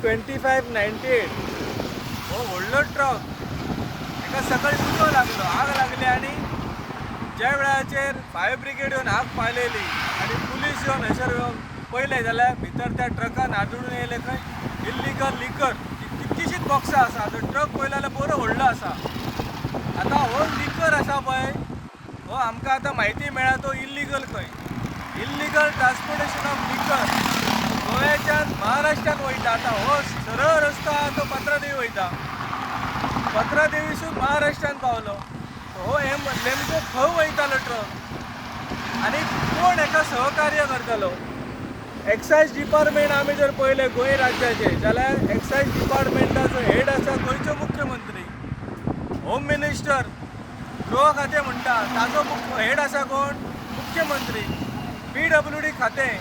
25 98 हो व्हडलो ट्रक एका सकयल उजो लागलो, आग लागली आनी ज्या वेळाचेर फायर ब्रिगेड येवन आग पालयली आनी पुलीस येवन हयसर येवन पळयलें जाल्यार भितर त्या ट्रकान आदळून येयले खंय इल्लिगल लिकर. कितकीशींच बॉक्सां आसा. तो ट्रक पळयलो जाल्यार बरो व्हडलो आसा. आतां हो लिकर आसा पळय, हो आमकां आतां म्हायती मेळ्ळा तो इल्लिगल खंय, इल्लिगल ट्रान्सपोर्टेशन ऑफ लिकर गोव्याच्यान महाराष्ट्रान वयता. आतां हो सरळ रस्तो आहा तो पत्रादेवी वयता, पत्रादेवीसून महाराष्ट्रान पावलो. हो एम नेमको खंय वयतालो ट्रक आनी कोण हेका सहकार्य करतालो? एक्सायज डिपार्टमेंट आमी जर पळयलें गोंय राज्याचें जाल्यार एक्सायज डिपार्टमेंटाचो हेड आसा गोंयचो मुख्यमंत्री. होम मिनिस्टर, गृह खातें म्हणटा ताजो हेड आसा कोण? मुख्यमंत्री. पीडब्ल्यूडी खातें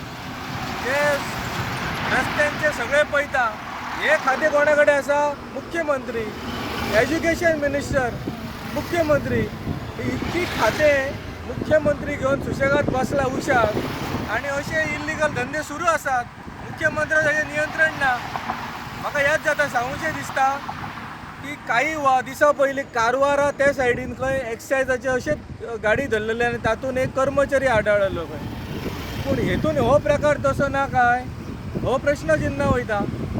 जे रस्त्यांचे सगळे पळयता, हे खातें कोणा कडेन आसा? मुख्यमंत्री. एज्युकेशन मिनिस्टर मुख्यमंत्री. इतकी खातें मुख्यमंत्री घेवन सुशेगाद बसला उशाक आनी अशे इल्लिगल धंदे सुरू आसात. मुख्यमंत्र्याचें नियंत्रण ना. म्हाका याद जाता, सांगूचें दिसता की काही दिसां पयलीं कारवारा त्या सायडीन खंय एक्सायजाचे अशेच गाडी धरलेले आनी तातूंत एक कर्मचारी आढळ्ळो खंय. पूण हेतून हो प्रकार तसो ना काय, हो प्रश्न चिन्ह वयता.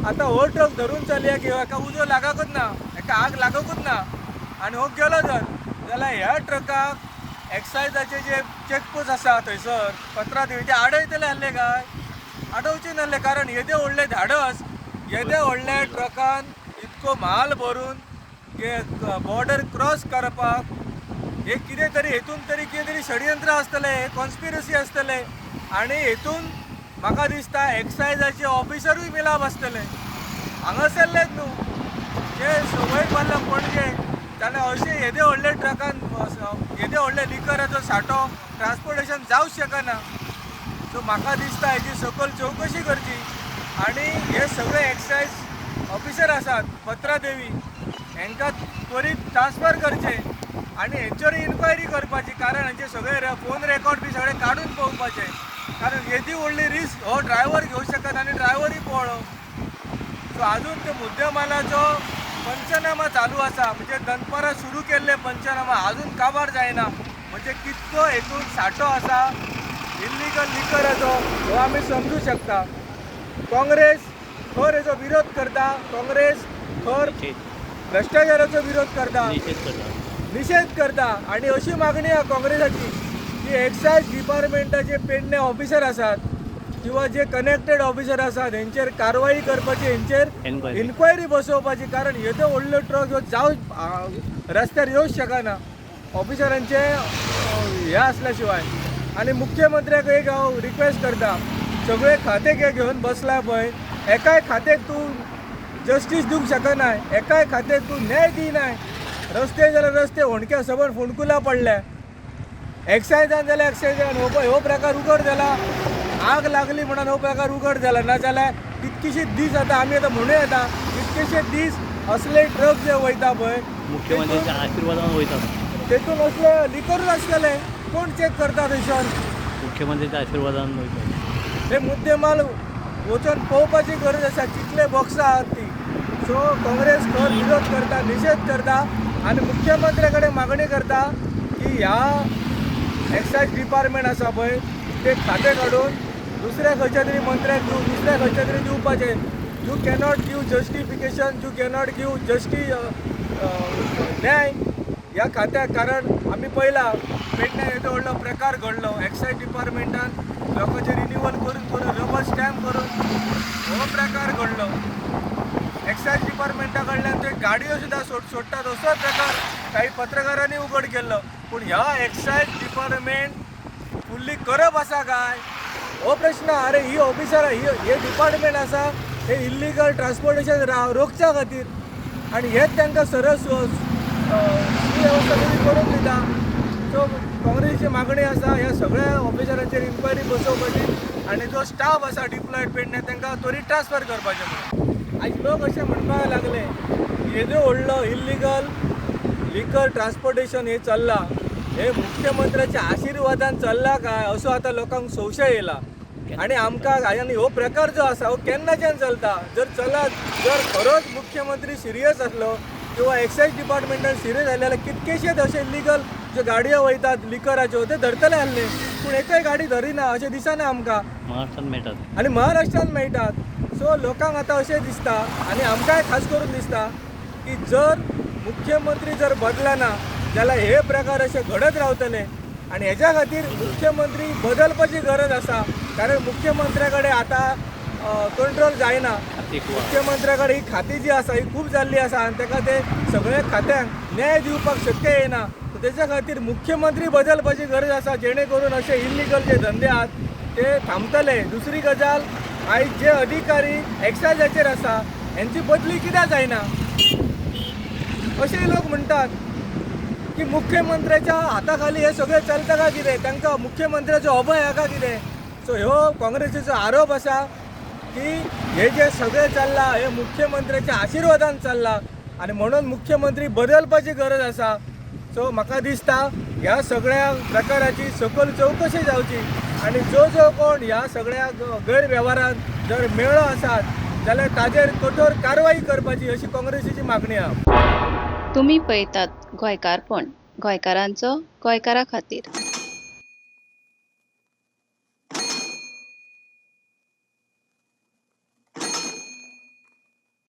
आतां हो ट्रक धरून चलया की हेका उजो लागकूच ना, हेका आग लागकूच ना आनी हो गेलो जर जाल्यार ह्या ट्रकाक एक्सायजाचे जे चॅकपोस्ट आसा थंयसर पत्रादेवी ते आडयतले आसले काय? आडोवचे नासले, कारण येदे व्हडले धाडस, येदे व्हडल्या ट्रकान इतको म्हाल भरून बॉर्डर क्रॉस करपाक हे कितें तरी हेतून तरी कितें तरी षडयंत्र आसतलें, हे कॉन्स्पिरसी आसतलें आनी हेतून म्हाका दिसता एक्सायजाचे ऑफिसरूय मिलाप आसतले. हांगासरलेच न्हू, जे संवय पडला पणजे जाल्यार अशें येदे व्हडले ट्रकान येदे व्हडले लिकराचो सांठो ट्रान्सपोर्टेशन जावंक शकना. सो म्हाका दिसता हेजी सकयल चवकशी करची आनी हे सगळे एक्सायज ऑफिसर आसात पत्रादेवी, हेंकां त्वरीत ट्रान्सफर करचे आनी हेंचेर इन्क्वायरी करपाची, कारण हेंचे सगळे फोन रेकॉर्ड बी सगळे काडून पळोवपाचे, कारण येदी व्हडली रिस्क हो ड्रायव्हर घेवंक शकत आनी ड्रायव्हरूय पळ्ळो. सो अजून ते मुद्देमालाचो पंचनामा चालू आसा, म्हणजे दनपारां सुरू केल्ले पंचनामा अजून काबार जायना. म्हणजे कितको हेतून सांठो आसा इल्लिगल लिकराचो हो आमी समजू शकता. काँग्रेस खर हेजो विरोध करता. काँग्रेस खर भ्रष्टाचाराचो विरोध करता. निषेध करता. निषेध करता आनी अशी मागणी आहा काँग्रेसाची की एक्सायज डिपार्टमेंटाचे पेडणे ऑफिसर आसात किंवा जे कनेक्टेड ऑफिसर आसात हेंचेर कारवाई करपाची, हेंचेर Enquiry. Inquiry बसोवपाची, कारण येदो व्हडलो ट्रक ह्यो जावं रस्त्यार येवंक शकना ऑफिसरांचे हें आसल्या शिवाय. आनी मुख्यमंत्र्याक एक हांव रिक्वेस्ट करता, सगळे खाते घेवन बसला पळय, एकाय खात्याक तूं जस्टीस दिवंक शकना, एकाय खात्याक तूं न्याय दिनाय. रस्ते जाल्यार रस्ते होणक्या सबंद फोंडकुलां पडल्या. एक्सायजान जाल्यार एक्सायजान हो पळय हो प्रकार उगड जाला. आग लागली म्हणून हो प्रकार उगड जाला, ना जाल्यार कितकेशे दीस आतां आमी आतां म्हणूं येता कितकेशे दीस असले ट्रक जे वयता पळय मुख्यमंत्र्यांच्या आशीर्वादान वयता. तेतून असले लिकरूच आसतले. कोण चॅक करता थंयसर? मुख्यमंत्र्यांच्या आशीर्वादान वयता. हे मुद्देमाल वचून पळोवपाची गरज आसा, कितले बॉक्सां आहात ती. सो काँग्रेस खर विरोध करता, निशेध करता आनी मुख्यमंत्र्या कडेन मागणी करता की ह्या एक्सायज डिपार्टमेंट आसा पळय ते खातें काडून दुसऱ्या खंयच्या तरी मंत्र्याक दिवं, दुसऱ्या खंयच्या तरी दिवपाचें. You cannot give justification, you cannot give न्याय ह्या खात्याक, कारण आमी पळयला पेडण्यां येदो व्हडलो प्रकार घडलो. एक्सायज डिपार्टमेंटान लोकांचे रिन्युअल करून करून, रबर स्टॅम्प करून हो प्रकार घडलो. एक्सायज डिपार्टमेंटा कडल्यान ते गाडयो सुद्दां सोडटात असो प्रकार काही पत्रकारांनी उगड केल्लो. पूण ह्या एक्सायज डिपार्टमेंट फुल्ली करप आसा काय, हो प्रश्न. अरे, ही ऑफिसर, ही हे डिपार्टमेंट आसा हे इल्लिगल ट्रान्सपोर्टेशन रोखच्या खातीर आनी हेच तांकां सरळ सुवेवस्था तरी करून दिता. सो काँग्रेसीची मागणी आसा ह्या सगळ्या ऑफिसरांचेर इन्क्वायरी बसोवपाची आनी जो स्टाफ आसा डिप्लॉयड पेडणे तांकां त्वरीत ट्रान्सफर करपाचें म्हणून. आयज लोक अशें म्हणपाक लागले, येदो व्हडलो इल्लिगल लिकर ट्रान्सपोर्टेशन हे चल्लां, हे मुख्यमंत्र्याच्या आशिर्वादान चल्लां काय, असो आतां लोकांक संशय येयला. आनी आमकां आनी हो प्रकार जो आसा हो केन्नाच्यान चलता. जर चलत जर खरोच मुख्यमंत्री सिरियस आसलो किंवा एक्सायज डिपार्टमेंटान सिरियस आसले जाल्यार कितकेशेच अशे इलिगल ज्यो गाडयो वयतात लिकराच्यो ते धरतले आसले, पूण एकय गाडी धरिना अशें दिसना आमकां. महाराष्ट्रात मेळटात आनी महाराष्ट्रान मेळटात. सो लोकांक आतां अशें दिसता आनी आमकांय खास करून दिसता की जर मुख्यमंत्री जर बदलना जाल्यार हे प्रकार अशे घडत रावतले आनी हेज्या खातीर मुख्यमंत्री बदलपाची गरज आसा. कारण मुख्यमंत्र्या कडेन आतां कंट्रोल जायना. खाती खूब आहा. मुख्यमंत्र्या कडेन ही खाती जी आसा ही खूब जाल्ली आसा आनी ताका ते सगळ्या खात्यांक न्याय दिवपाक शक्य येना. सो तेच्या खातीर मुख्यमंत्री बदलपाची गरज आसा, जेणे करून अशे इल्लिगल जे धंदे आहात ते थांबतले. दुसरी गजाल, आयज जे अधिकारी एक्सायजाचेर आसा हेंची बदली कित्याक जायना अशें लोक म्हणटात की मुख्यमंत्र्याच्या हाता खाली हे सगळें चलता काय कितें, तांकां मुख्यमंत्र्याचो अभय आहा काय कितें. सो ह्यो काँग्रेसीचो आरोप आसा की हे जे सगळें चल्लां हे मुख्यमंत्र्याच्या आशिर्वादान चल्लां आनी म्हणून मुख्यमंत्री बदलपाची गरज आसा. सो म्हाका दिसता ह्या सगळ्या प्रकाराची सखोल चवकशी जावची आनी जो जो कोण ह्या सगळ्या गैरवेव्हारांत जर मेळ्ळो आसात जाल्यार ताजेर कठोर कारवाई करपाची अशी काँग्रेसीची मागणी आहा. तुमी पळयतात गोंयकारपण, गोंयकारांचो गोंयकारा खातीर.